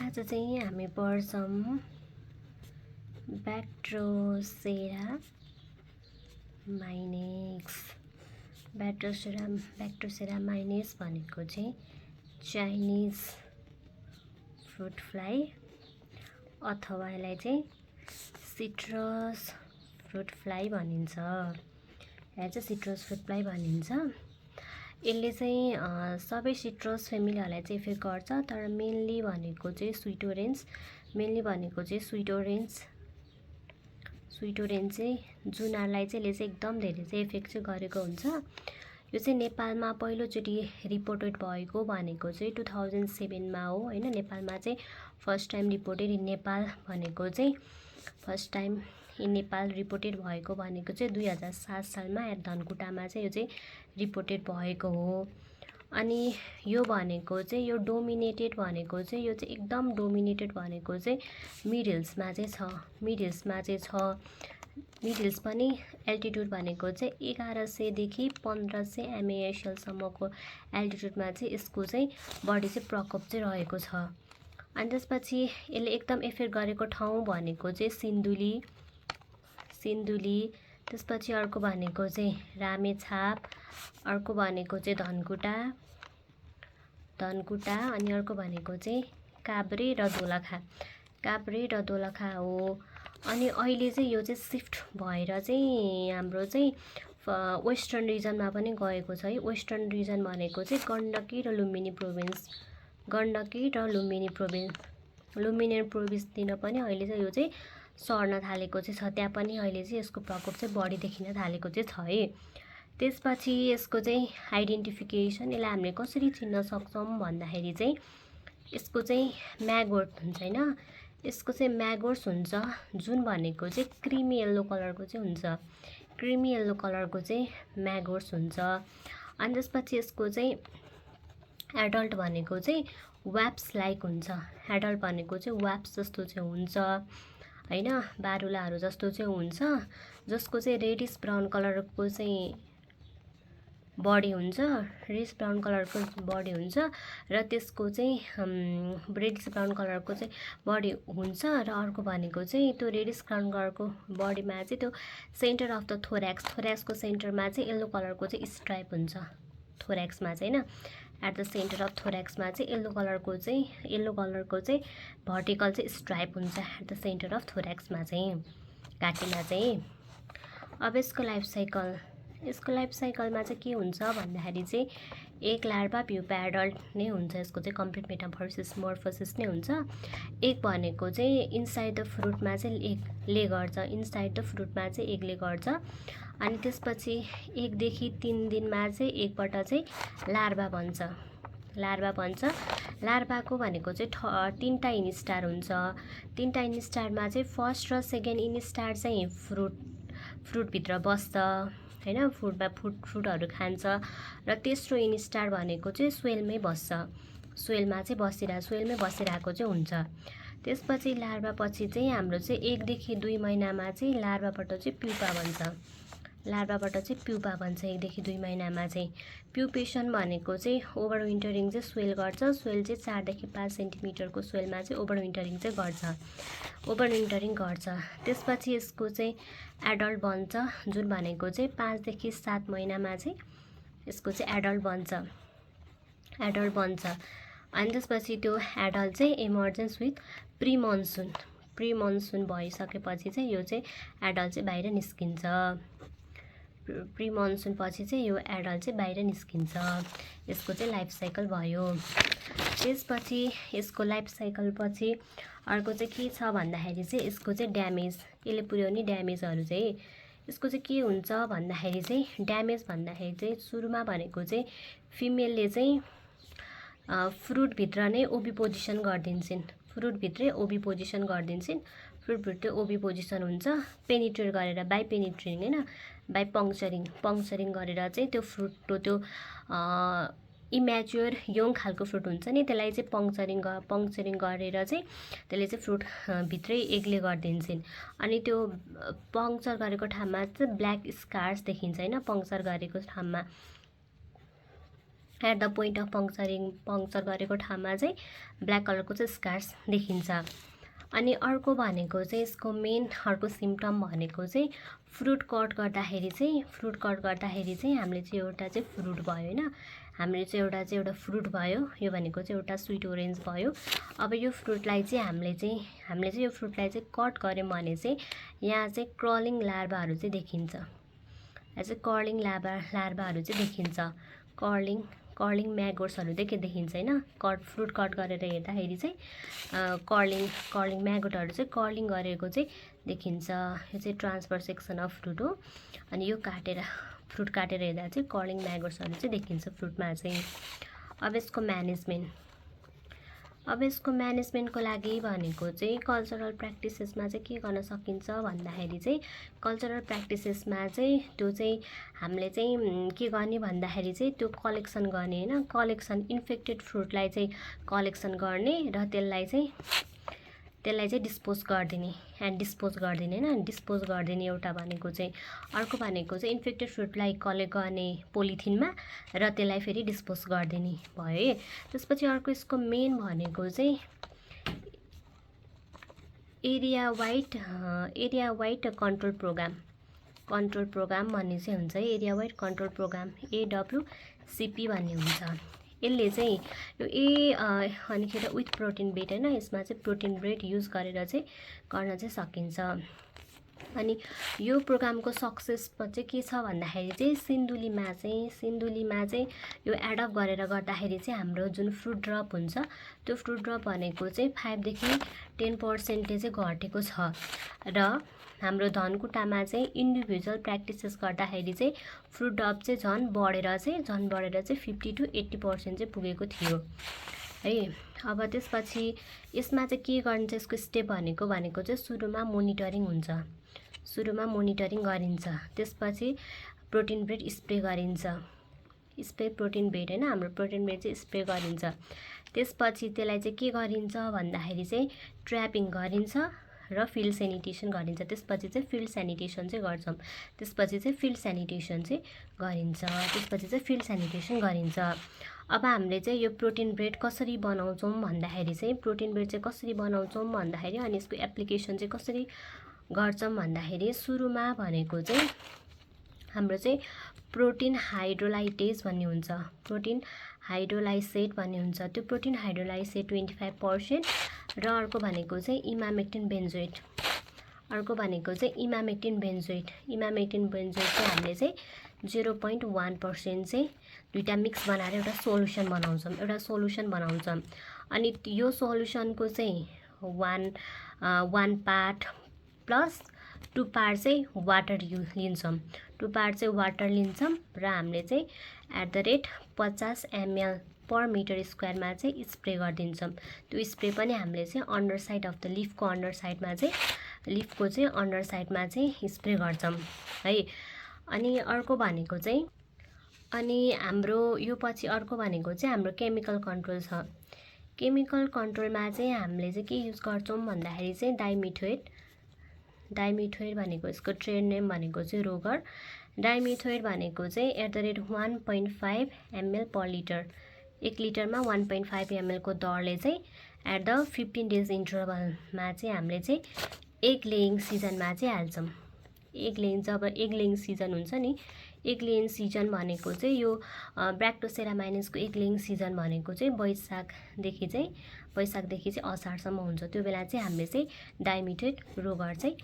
आज चाहिँ हामी पढ्छौँ ब्याक्ट्रोसेरा माइनेक्स। ब्याक्ट्रोसेरा माइनेक्स भनेको चाहिँ चाइनिज फ्रुट फ्लाई अथवा यसलाई चाहिँ सिट्रस फ्रुट फ्लाई भनिन्छ। यसलाई चाहिँ सिट्रस फ्रुट फ्लाई भनिन्छ। यसले चाहिँ सबै सिट्रस फ्यामिलीहरूलाई चाहिँ इफेक्ट गर्छ, तर मेनली भनेको चाहिँ स्वीट ओरेन्ज चाहिँ जुनहरूलाई चाहिँ यसले चाहिँ एकदम धेरै चाहिँ इफेक्ट चाहिँ गरेको हुन्छ। यो चाहिँ नेपालमा पहिलोचोटि रिपोर्टेड भएको भनेको चाहिँ 2007 मा हो हैन। नेपालमा चाहिँ first time reported in Nepal भनेको चाहिँ रिपोर्टेड भएको भनेको चाहिँ 2007 सालमा धनकुटामा चाहिँ यो चाहिँ रिपोर्टेड भएको हो। अनि यो भनेको चाहिँ यो एकदम डोमिनेटेड भनेको चाहिँ मिड हिल्स पनि एल्टिट्युड भनेको चाहिँ 1100 देखि 1500 MASL सम्मको एल्टिट्युडमा चाहिँ यसको चाहिँ बढी चाहिँ प्रकोप चाहिँ रहेको छ। अनि त्यसपछि यसले एकदम इफेक्ट गरेको ठाउँ भनेको चाहिँ सिन्धुली, त्यसपछि अर्को भनेको चाहिँ रामेछाप, अर्को भनेको चाहिँ धनकुटा अनि अर्को भनेको चाहिँ काभ्रे र दोलखा हो। अनि अहिले चाहिँ यो चाहिँ सिफ्ट भएर चाहिँ हाम्रो चाहिँ वेस्टर्न रिजनमा पनि गएको छ है। वेस्टर्न रिजन भनेको चाहिँ गण्डकी र लुम्बिनी प्रोभिन्सतिर पनि अहिले चाहिँ यो चाहिँ सर्न थालेको चाहिँ छ। त्यहाँ पनि अहिले चाहिँ यसको प्रकोप चाहिँ बढी देखिन थालेको चाहिँ छ है। त्यसपछि यसको चाहिँ आइडेन्टिफिकेसन, यसलाई हामीले कसरी चिन्न सक्छौँ भन्दाखेरि चाहिँ यसको चाहिँ म्यागोट हुन्छ हैन। यसको चाहिँ म्यागोट्स हुन्छ, जुन भनेको चाहिँ क्रिमी येल्लो कलरको चाहिँ म्यागोट्स हुन्छ। अनि त्यसपछि यसको चाहिँ एडल्ट भनेको चाहिँ व्याप्स लाइक हुन्छ। एडल्ट भनेको चाहिँ व्याप्स जस्तो चाहिँ हुन्छ हैन, बारुलाहरू जस्तो चाहिँ हुन्छ, जसको चाहिँ रेडिस ब्राउन कलरको चाहिँ बडी हुन्छ, र त्यसको चाहिँ रेडिस ब्राउन कलरको चाहिँ बडी हुन्छ। र अर्को भनेको चाहिँ त्यो रेडिस ब्राउन कलरको बडीमा चाहिँ त्यो सेन्टर अफ द थोर्याक्सको सेन्टरमा चाहिँ येल्लो कलरको चाहिँ स्ट्राइप हुन्छ। थोर्याक्समा चाहिँ हैन, एट द सेन्टर अफ थोर्याक्समा चाहिँ येल्लो कलरको चाहिँ भर्टिकल चाहिँ स्ट्राइप हुन्छ एट द सेन्टर अफ थोर्याक्समा चाहिँ, घाँटीमा चाहिँ। अब यसको लाइफ साइकलमा चाहिँ के हुन्छ भन्दाखेरि चाहिँ एक लार्भा प्युपा एडल्ट नै हुन्छ। यसको चाहिँ कम्प्लिट मेटामोर्फोसिस नै हुन्छ। एक भनेको चाहिँ इनसाइड द फ्रुटमा चाहिँ एक ले गर्छ। अनि त्यसपछि 1 देखि 3 दिनमा चाहिँ एकपल्ट चाहिँ लार्भा बन्छ। लार्भाको भनेको चाहिँ 3टा इनस्टार हुन्छ। 3टा इनस्टारमा चाहिँ फर्स्ट र सेकेन्ड इनस्टार चाहिँ फ्रुटभित्र बस्छ हैन, फ्रुटहरू खान्छ। र तेस्रो इनस्टार भनेको चाहिँ सोइलमै बसिरहेको चाहिँ हुन्छ। त्यसपछि लार्भा पछि चाहिँ हाम्रो चाहिँ 1 देखि 2 महिनामा चाहिँ लार्भाबाट चाहिँ प्युपा बन्छ। 1 देखि 2 महिनामा चाहिँ प्युपेसन भनेको चाहिँ ओभर विन्टरिङ चाहिँ सोइल गर्छ। सोइल चाहिँ 4 देखि 5 सेन्टिमिटरको सोइलमा चाहिँ ओभर विन्टरिङ गर्छ। त्यसपछि यसको चाहिँ एडल्ट बन्छ, जुन भनेको चाहिँ 5 देखि 7 महिनामा चाहिँ यसको चाहिँ एडल्ट बन्छ। अनि त्यसपछि त्यो एडल्ट चाहिँ इमर्जेन्स विथ प्रिमनसुन भइसकेपछि चाहिँ यो चाहिँ एडल्ट चाहिँ बाहिर निस्किन्छ। प्रिमनसुन पछि चाहिँ यो एडल्ट चाहिँ बाहिर निस्किन्छ। यसको चाहिँ लाइफ साइकल भयो। त्यसपछि यसको लाइफ साइकल पछि अर्को चाहिँ के छ भन्दाखेरि चाहिँ यसको चाहिँ यसले पुर्याउने ड्यामेजहरू चाहिँ यसको चाहिँ के हुन्छ भन्दाखेरि चाहिँ ड्यामेज भन्दाखेरि चाहिँ सुरुमा भनेको चाहिँ फिमेलले चाहिँ फ्रुटभित्र नै ओभी पोजिसन गरिदिन्छन्। फ्रुटभित्रै ओभी पोजिसन हुन्छ, पेनिट्रेट गरेर बाई पेनिट्रेटिङ हैन, बाई पङ्क्चरिङ गरेर चाहिँ त्यो फ्रुटको त्यो इम्याच्योर यङ खालको फ्रुट हुन्छ नि, त्यसलाई चाहिँ पङ्क्चरिङ गरेर चाहिँ त्यसले चाहिँ फ्रुट भित्रै एगले गरिदिन्छन्। अनि त्यो पङ्क्चर गरेको ठाउँमा चाहिँ ब्ल्याक स्कार्स देखिन्छ हैन, पङ्क्चर गरेको ठाउँमा at the point of puncture गरेको ठाउँमा चाहिँ ब्ल्याक कलरको चाहिँ स्कार्स देखिन्छ। अनि अर्को भनेको चाहिँ यसको मेन अर्को सिम्पटम भनेको चाहिँ फ्रुट कट गर्दाखेरि चाहिँ हामीले चाहिँ एउटा चाहिँ फ्रुट भयो हैन, हामीले चाहिँ एउटा फ्रुट भयो, यो भनेको चाहिँ एउटा स्विट ओरेन्ज भयो। अब यो फ्रुटलाई चाहिँ हामीले चाहिँ यो फ्रुटलाई चाहिँ कट गर्यौँ भने चाहिँ यहाँ चाहिँ क्रलिङ लार्भाहरू चाहिँ देखिन्छ, यहाँ चाहिँ कर्लिङ लार्भाहरू चाहिँ देखिन्छ, कर्लिङ म्यागोट्सहरू देखिन्छ हैन। फ्रुट कट गरेर हेर्दाखेरि चाहिँ कर्लिङ म्यागोटहरू चाहिँ कर्लिङ गरेको चाहिँ देखिन्छ। यो चाहिँ ट्रान्सफर सेक्सन अफ फ्रुट हो। अनि यो फ्रुट काटेर हेर्दा चाहिँ कर्लिङ म्यागोट्सहरू चाहिँ देखिन्छ फ्रुटमा चाहिँ। अब यसको म्यानेजमेन्टको लागि भनेको चाहिँ कल्चरल प्र्याक्टिसेसमा चाहिँ के गर्न सकिन्छ भन्दाखेरि चाहिँ कल्चरल प्र्याक्टिसेसमा चाहिँ त्यो चाहिँ हामीले चाहिँ के गर्ने भन्दाखेरि चाहिँ त्यो कलेक्सन गर्ने हैन, कलेक्सन इन्फेक्टेड फ्रुटलाई चाहिँ कलेक्सन गर्ने र त्यसलाई चाहिँ डिस्पोज गरिदिने हैन, डिस्पोज गरिदिने एउटा भनेको चाहिँ। अर्को भनेको चाहिँ इन्फेक्टेड फ्रुटलाई कलेक्ट गर्ने पोलिथिनमा र त्यसलाई फेरि डिस्पोज गरिदिने भयो है। त्यसपछि अर्को यसको मेन भनेको चाहिँ एरिया वाइड कन्ट्रोल प्रोग्राम भन्ने चाहिँ हुन्छ है। Area wide control programme AWCP भन्ने हुन्छ। यसले चाहिँ यो अनिखेर विथ प्रोटिन बेड हैन, यसमा चाहिँ प्रोटिन बेड युज गरेर चाहिँ गर्न चाहिँ सकिन्छ। अनि यो प्रोग्रामको सक्सेस चाहिँ के छ भन्दाखेरि चाहिँ सिन्धुलीमा चाहिँ यो एडप्ट गरेर गर्दाखेरि चाहिँ हाम्रो जुन फ्रुट ड्रप हुन्छ त्यो फ्रुट ड्रप भनेको चाहिँ 5 देखि 10% चाहिँ घटेको छ र हाम्रो धनकुटामा चाहिँ इन्डिभिजुअल प्र्याक्टिसेस गर्दाखेरि चाहिँ फ्रुट ड्रप चाहिँ झन् बढेर चाहिँ 50 to 80% चाहिँ पुगेको थियो है। अब त्यसपछि यसमा चाहिँ के गरिन्छ, यसको स्टेप भनेको चाहिँ सुरुमा मोनिटरिङ हुन्छ, मोनिटरिङ गरिन्छ। त्यसपछि प्रोटिन बेड स्प्रे गरिन्छ, प्रोटिन बेड हैन, हाम्रो प्रोटिन बेड चाहिँ स्प्रे गरिन्छ। त्यसपछि त्यसलाई चाहिँ के गरिन्छ भन्दाखेरि चाहिँ ट्र्यापिङ गरिन्छ र फिल्ड सेनिटेसन गरिन्छ। त्यसपछि चाहिँ फिल्ड सेनिटेसन गरिन्छ। अब हामीले चाहिँ यो प्रोटिन ब्रेड कसरी बनाउँछौँ भन्दाखेरि अनि यसको एप्लिकेसन चाहिँ कसरी गर्छौँ भन्दाखेरि सुरुमा भनेको चाहिँ हाम्रो चाहिँ प्रोटिन हाइड्रोलाइटेज भन्ने हुन्छ, प्रोटिन हाइड्रोलाइसेट भन्ने हुन्छ। त्यो प्रोटिन हाइड्रोलाइसेट 25% र अर्को भनेको चाहिँ इमामेक्टिन बेन्जोएट चाहिँ हामीले चाहिँ 0.1% चाहिँ दुईटा मिक्स बनाएर एउटा सोलुसन बनाउँछौँ। अनि यो सोलुसनको चाहिँ 1 पार्ट प्लस 2 पार्ट चाहिँ वाटर लिन्छौँ, 2 पार्ट चाहिँ वाटर लिन्छौँ र हामीले चाहिँ @ 50 ml पर मिटर स्क्वायरमा चाहिँ स्प्रे गरिदिन्छौँ। त्यो स्प्रे पनि हामीले चाहिँ अन्डर साइड अफ द लिफको अन्डर साइडमा चाहिँ स्प्रे गर्छौँ है। अनि अर्को भनेको चाहिँ हाम्रो यो पछि अर्को भनेको चाहिँ हाम्रो केमिकल कन्ट्रोल छ। केमिकल कन्ट्रोलमा चाहिँ हामीले चाहिँ के युज गर्छौँ भन्दाखेरि चाहिँ डाइमिथोएट भनेको यसको ट्रेड नेम भनेको चाहिँ रोगर। डाइमिथोएट भनेको चाहिँ @ 1.5 ml पर लिटर, 1 लिटरमा 1.5 ml को दरले चाहिँ एट द 15 days इन्टरभलमा चाहिँ हामीले चाहिँ एग लेइङ सिजनमा चाहिँ हाल्छौँ। जब एग लेइङ सिजन हुन्छ नि, एग लेइङ सिजन भनेको चाहिँ यो ब्र्याक्टोसेरामाइनसको एग लेइङ सिजन भनेको चाहिँ वैशाखदेखि चाहिँ असारसम्म हुन्छ। त्यो बेला चाहिँ हामीले चाहिँ डाइमिथोएट रोगर चाहिँ